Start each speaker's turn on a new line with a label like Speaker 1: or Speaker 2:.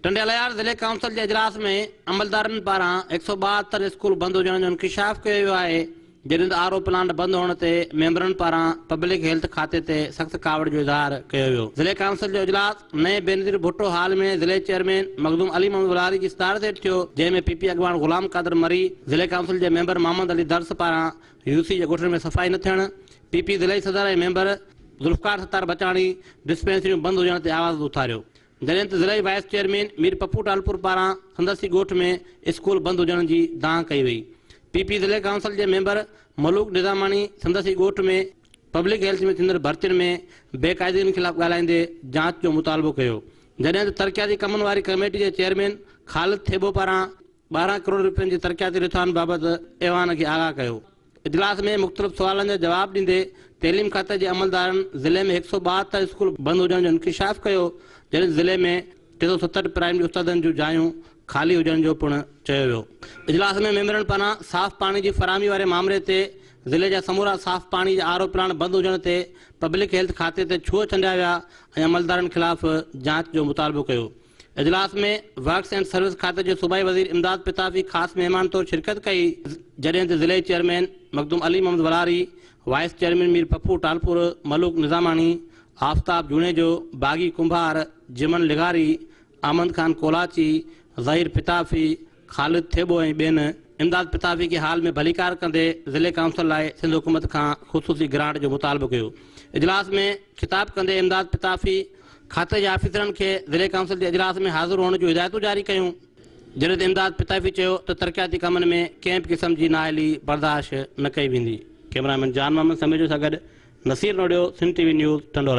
Speaker 1: ٽنڊي الهيار ضلعي ڪائونسل جي اجلاس ۾ عملدارن پاران 172 اسڪول بند هجڻ جو انڪشاف ڪيو ويو آهي، جڏهن ته آر او پلانٽ بند هئڻ تي ميمبرن پاران پبلڪ هيلٿ کاتي تي سخت ڪاوڙ جو اظهار ڪيو ويو. ضلعي ڪائونسل جو اجلاس نئين بينظير ڀٽو هال ۾ ضلعي چيئرمين مخدوم علي محمد ولهاري جي صدارت هيٺ ٿيو، جنهن ۾ پي پي اڳواڻ غلام قادر مري، ضلعي ڪائونسل جي ميمبر محمد علي درس پاران يو سي جي ڳوٺن ۾ صفائي نه ٿيڻ، پي پي ضلعي صدر ۽ ميمبر ذوالفقار ستار بچاڻي ڊسپينسريون بند هجڻ تي آواز اٿاريو. جڏهن ته ضلعي وائيس چيئرمين مير پپو ٽالپر پاران سندس ئي ڳوٺ ۾ اسڪول بند هجڻ جي دانهن ڪئي وئي. پي پي ضلعي ڪائونسل جي ميمبر ملوڪ نظاماڻي سندس ئي ڳوٺ ۾ پبلڪ هيلٿ ۾ ٿيندڙ ڀرتين ۾ بي قاعدگين خلاف ڳالهائيندي جاچ جو مطالبو ڪيو. جڏهن ته ترقياتي ڪمن واري ڪميٽي جي چيئرمين خالد ٿيٻو پاران 12 ڪروڙ رپين جي ترقياتي رٿائن بابت ايوان کي آگاهه ڪيو. اجلاس ۾ مختلف سوالن جا جواب ڏيندي تعليم کاتي جي عملدارن ضلعي ۾ 172 اسڪول بند هجڻ جو انڪشاف ڪيو، جڏهن ته ضلعي ۾ 370 پرائمري استادن جون جايون خالي هجڻ جو پڻ چيو ويو. اجلاس ۾ ميمبرن پاران صاف پاڻي جي فراهمي واري مامري تي ضلعي جا سمورا صاف پاڻي جا آر او پلانٽ بند هجڻ تي پبلڪ هيلٿ کاتي تي ڇوهه ڇنڊيا ويا ۽ عملدارن خلاف جاچ جو مطالبو ڪيو. اجلاس ۾ ورڪس اينڊ سروس کاتي جي صوبائي وزير امداد پتافي خاص مهمان طور شرڪت ڪئي، جڏهن ته ضلعي chairman Makhdoom Ali Muhammad Walhari, vice chairman Mir Pappu Talpur, Malook Nizamani, Aftab Junejo, Baghi Kumbhar, Juman لغاري، احمد خان ڪولاچي، ظهير پتافي، خالد ٿيٻو ۽ ٻين امداد پتافي کي هال ۾ ڀليڪار ڪندي ضلعي ڪائونسل لاء سنڌ حڪومت کان خصوصي گرانٽ جو مطالبو ڪيو. اجلاس ۾ خطاب ڪندي امداد پتافي کاتي جي آفيسرن کي ضلعي ڪائونسل جي اجلاس ۾ حاضر هئڻ جون هدايتون جاري ڪيون. جڏهن ته امداد پتافي چيو ته ترقياتي ڪمن ۾ ڪنهن به قسم جي نااهلي برداشت نه ڪئي ويندي. ڪئميرامين جان محمد سميجو سان گڏ Naseer Norio, Sindh T V news, Tando Allahyar.